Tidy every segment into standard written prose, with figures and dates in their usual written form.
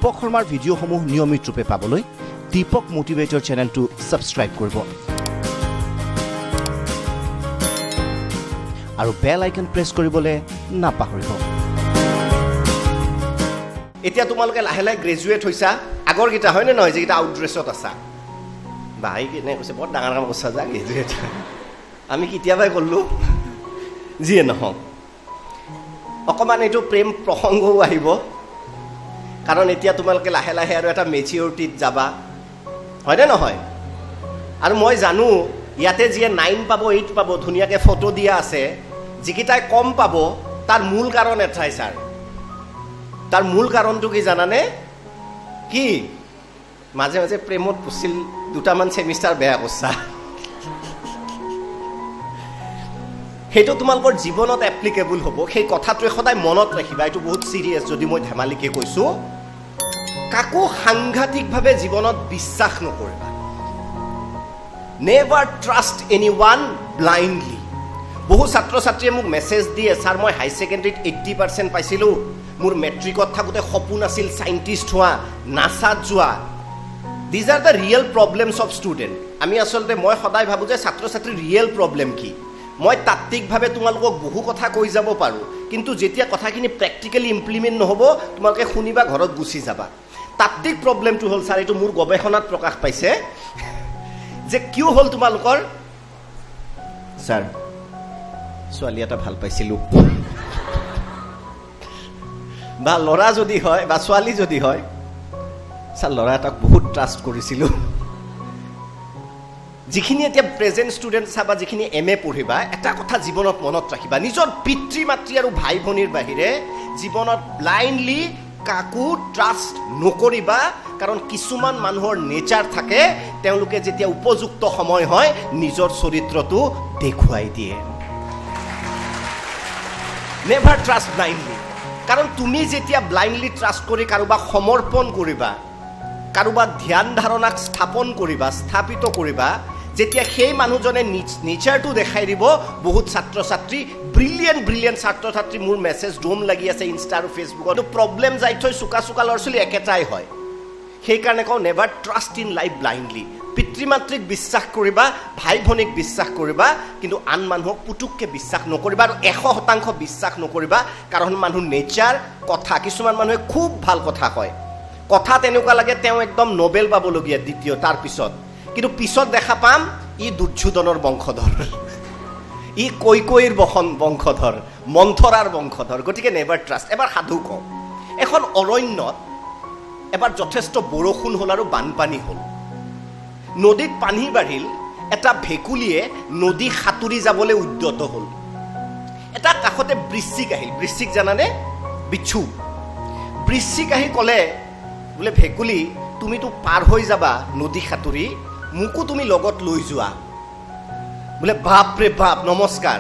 দীপক শৰ্মাৰ ভিডিঅ'সমূহ নিয়মিত ৰূপে পাবলৈ দীপক মটিভেটৰ চেনেলটো ছাবস্ক্ৰাইব কৰিব আৰু বেল আইকন প্ৰেছ কৰিবলৈ নাপাহৰিব। এতিয়া তোমালোকে লাহে লাহে গ্ৰেজুৱেট হৈছা, আগৰকেইটা হয়নে নহয়, যিকেইটা আউটড্ৰেছত আছা, ভাই কেনে কৈছে বৰ ডাঙৰ কাম কৰিছা যা গ্ৰেজুৱেট, আমি কেতিয়াবাই কৰিলোঁ। যিয়ে নহওক, অকণমান এইটো প্ৰেম প্ৰসংগও আহিব, কাৰণ এতিয়া তোমালোকে লাহে লাহে আৰু এটা মেচিউৰিটিত যাবা, হয়নে নহয়? আৰু মই জানো ইয়াতে যিয়ে 9 পাব 8 পাব, ধুনীয়াকৈ ফটো দিয়া আছে, যিকেইটাই কম পাব তাৰ মূল কাৰণ এটাই ছাৰ, তাৰ মূল কাৰণটো কি জানানে? কি মাজে মাজে প্ৰেমত পছিল, দুটামান ছেমিষ্টাৰ বেয়া কৰিছা। সেইটো তোমালোকৰ জীৱনত এপ্লিকেবল হ'ব, সেই কথাটোৱে সদায় মনত ৰাখিবা। এইটো বহুত চিৰিয়াছ, যদি মই ধেমালিকে কৈছোঁ। কাকো সাংঘাতিকভাৱে জীৱনত বিশ্বাস নকৰিবা। Never trust any one blindly. বহু ছাত্ৰ ছাত্ৰীয়ে মোক মেছেজ দিয়ে, ছাৰ মই হাই ছেকেণ্ডেৰীত 80% পাইছিলোঁ, মোৰ মেট্ৰিকত থাকোঁতে সপোন আছিল চাইণ্টিষ্ট হোৱা, নাচাত যোৱা। These are the real problems of student. আমি আচলতে মই সদায় ভাবোঁ যে ছাত্ৰ ছাত্ৰীৰ ৰিয়েল প্ৰব্লেম কি। মই তাত্ত্বিকভাৱে তোমালোকক বহু কথা কৈ যাব পাৰোঁ, কিন্তু যেতিয়া কথাখিনি প্ৰেক্টিকেলি ইমপ্লিমেণ্ট নহ'ব, তোমালোকে শুনিবা ঘৰত গুচি যাবা। তাত্ত্বিক প্ৰব্লেমটো হ'ল ছাৰ, এইটো মোৰ গৱেষণাত প্ৰকাশ পাইছে যে কিয় হ'ল তোমালোকৰ, ছাৰ ছোৱালী এটা ভাল পাইছিলোঁ, বা ল'ৰা যদি হয় বা ছোৱালী যদি হয়, ছাৰ ল'ৰা এটাক বহুত ট্ৰাষ্ট কৰিছিলোঁ। যিখিনি এতিয়া প্ৰেজেণ্ট ষ্টুডেণ্ট চাবা, যিখিনি এম এ পঢ়িবা, এটা কথা জীৱনত মনত ৰাখিবা, নিজৰ পিতৃ মাতৃ আৰু ভাই ভনীৰ বাহিৰে জীৱনত ব্লাইণ্ডলি কাকো ট্ৰাষ্ট নকৰিবা। কাৰণ কিছুমান মানুহৰ নেচাৰ থাকে, তেওঁলোকে যেতিয়া উপযুক্ত সময় হয় নিজৰ চৰিত্ৰটো দেখুৱাই দিয়ে। Never trust blindly. কাৰণ তুমি যেতিয়া ব্লাইণ্ডলি ট্ৰাষ্ট কৰি কাৰোবাক সমৰ্পণ কৰিবা, কাৰোবাক ধ্যান ধাৰণাক স্থাপন কৰিবা, স্থাপিত কৰিবা, যেতিয়া সেই মানুহজনে নেচাৰটো দেখাই দিব, বহুত ছাত্ৰ ছাত্ৰী, ব্ৰিলিয়েণ্ট ব্ৰিলিয়েণ্ট ছাত্ৰ ছাত্ৰী, মোৰ মেছেজ দম লাগি আছে ইনষ্টা আৰু ফেচবুকত, প্ৰব্লেম যাই থৈ চোকা চোকা ল'ৰা ছোৱালী একেটাই হয়। সেইকাৰণে কওঁ, never trust in life blindly. পিতৃ মাতৃক বিশ্বাস কৰিবা, ভাই ভনীক বিশ্বাস কৰিবা, কিন্তু আন মানুহক পুতুককৈ বিশ্বাস নকৰিবা আৰু 100% বিশ্বাস নকৰিবা। কাৰণ মানুহ নেচাৰ কথা, কিছুমান মানুহে খুব ভাল কথা কয়, কথা তেনেকুৱা লাগে তেওঁ একদম নোবেল পাবলগীয়া দ্বিতীয়, তাৰপিছত কিন্তু পিছত দেখা পাম ই দুৰ্যোধনৰ বংশধৰ, ই কৈকৈৰ বংশধৰ, মন্থৰাৰ বংশধৰ। গতিকে নেভাৰ ট্ৰাষ্ট। এবাৰ সাধু কওঁ, এখন অৰণ্যত এবাৰ যথেষ্ট বৰষুণ হ'ল আৰু বানপানী হ'ল, নদীত পানী বাঢ়িল। এটা ভেকুলীয়ে নদী সাঁতুৰি যাবলৈ উদ্যত হ'ল। এটা কাষতে বৃশ্চিক আহিল। বৃশ্চিক জানানে? বিচ্ছু। বৃশ্চিক আহি ক'লে বোলে, ভেকুলী তুমিতো পাৰ হৈ যাবা নদী সাঁতুৰি, মোকো তুমি লগত লৈ যোৱা। বোলে বাপ ৰে বাপ, নমস্কাৰ,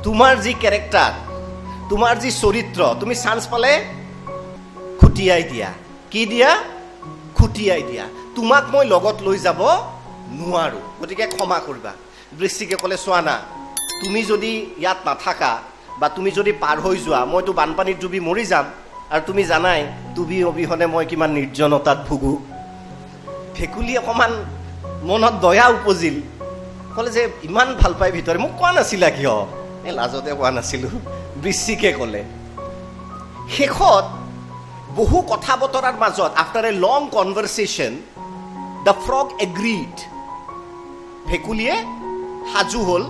তোমাৰ যি কেৰেক্টাৰ, তোমাৰ যি চৰিত্ৰ, তুমি চান্স পালে খুটিয়াই দিয়া। কি দিয়া? খুটিয়াই দিয়া। তোমাক মই লগত লৈ যাব নোৱাৰোঁ, গতিকে ক্ষমা কৰিবা। বৃশ্চিকে ক'লে, চোৱা না, তুমি যদি ইয়াত নাথাকা বা তুমি যদি পাৰ হৈ যোৱা, মইতো বানপানীত ডুবি মৰি যাম, আৰু তুমি জানাই তুমি অবিহনে মই কিমান নিৰ্জনতাত ভুগো। ভেকুলী অকণমান মনত দয়া উপজিল, ক'লে যে ইমান ভাল পায় ভিতৰে, মোক কোৱা নাছিলা কিয়? এই লাজতে কোৱা নাছিলোঁ, বৃশ্চিকে ক'লে। শেষত বহু কথা বতৰাৰ মাজত, after a long conversation, the frog agreed. ভেকুলীয়ে সাজু হ'ল,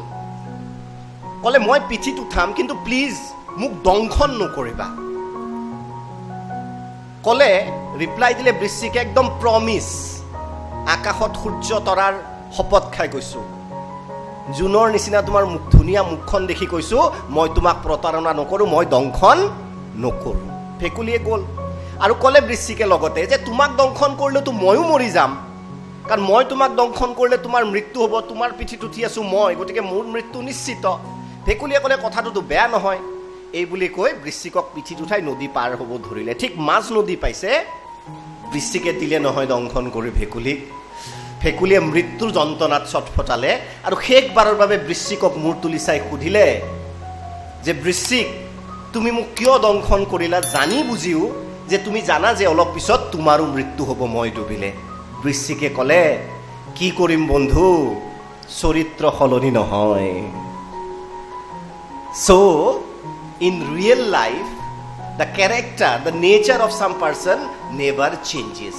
ক'লে মই পিঠিত উঠাম, কিন্তু প্লিজ মোক দংশন নকৰিবা। ক'লে, ৰিপ্লাই দিলে বৃশ্চিকে, একদম প্ৰমিছ, আকাশত সূৰ্য তৰাৰ শপত খাই কৈছোঁ, জোনৰ নিচিনা তোমাৰ মুখ, ধুনীয়া মুখখন দেখি কৈছোঁ, মই তোমাক প্ৰতাৰণা নকৰোঁ, মই দংশন নকৰোঁ। ভেকুলীয়ে গ'ল আৰু ক'লে বৃশ্চিকে লগতে যে তোমাক দংশন কৰিলেতো ময়ো মৰি যাম, কাৰণ মই তোমাক দংশন কৰিলে তোমাৰ মৃত্যু হ'ব, তোমাৰ পিঠিত উঠি আছোঁ মই, গতিকে মোৰ মৃত্যু নিশ্চিত। ভেকুলীয়ে ক'লে কথাটোতো বেয়া নহয়। এই বুলি কৈ বৃশ্চিকক পিঠিত উঠাই নদী পাৰ হ'ব ধৰিলে। ঠিক মাজ নদী পাইছে, বৃশ্চিকে দিলে নহয় দংশন কৰি ভেকুলীক। ভেকুলীয়ে মৃত্যুৰ যন্ত্ৰণাত ছটফটালে আৰু শেষবাৰৰ বাবে বৃশ্চিকক মূৰ তুলি চাই সুধিলে যে বৃশ্চিক, তুমি মোক কিয় দংশন কৰিলা? জানি বুজিও যে তুমি জানা যে অলপ পিছত তোমাৰো মৃত্যু হ'ব মই ডুবিলে। বৃশ্চিকে ক'লে, কি কৰিম বন্ধু, চৰিত্ৰ সলনি নহয়। So in real life the character, the nature of some person never changes.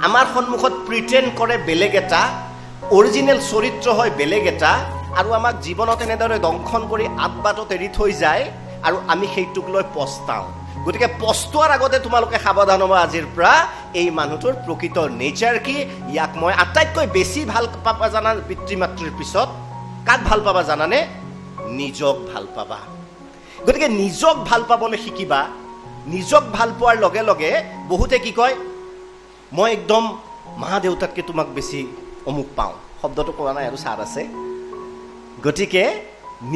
আমাৰ সন্মুখত প্ৰিটেণ্ড কৰে বেলেগ এটা, অৰিজিনেল চৰিত্ৰ হয় বেলেগ এটা, আৰু আমাক জীৱনত এনেদৰে দংশন কৰি আদবাটত এৰি থৈ যায় আৰু আমি সেইটোক লৈ পস্তাওঁ। গতিকে পস্তোৱাৰ আগতে তোমালোকে সাৱধান হ'বা আজিৰ পৰা, এই মানুহটোৰ প্ৰকৃত নেচাৰ কি, ইয়াক মই আটাইতকৈ বেছি ভাল পাবা জানা পিতৃ মাতৃৰ পিছত কাক ভাল পাবা জানানে? নিজক ভাল পাবা। গতিকে নিজক ভাল পাবলৈ শিকিবা। নিজক ভাল পোৱাৰ লগে লগে বহুতে কি কয়, মই একদম মা দেউতাতকৈ তোমাক বেছি অমুক পাওঁ, শব্দটো কোৱা নাই আৰু ছাৰ আছে। গতিকে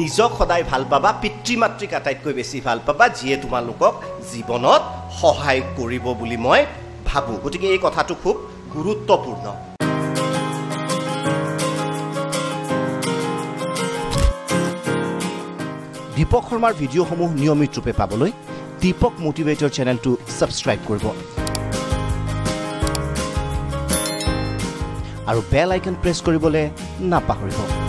নিজক সদায় ভাল পাবা, পিতৃ মাতৃক আটাইতকৈ বেছি ভাল পাবা, যিয়ে তোমালোকক জীৱনত সহায় কৰিব বুলি মই ভাবোঁ। গতিকে এই কথাটো খুব গুৰুত্বপূৰ্ণ। দীপক শৰ্মাৰ ভিডিঅ'সমূহ নিয়মিতৰূপে পাবলৈ দীপক মটিভেটৰ চেনেলটো ছাবস্ক্ৰাইব কৰিব আৰু বেল আইকন প্ৰেছ কৰিবলৈ নাপাহৰিব।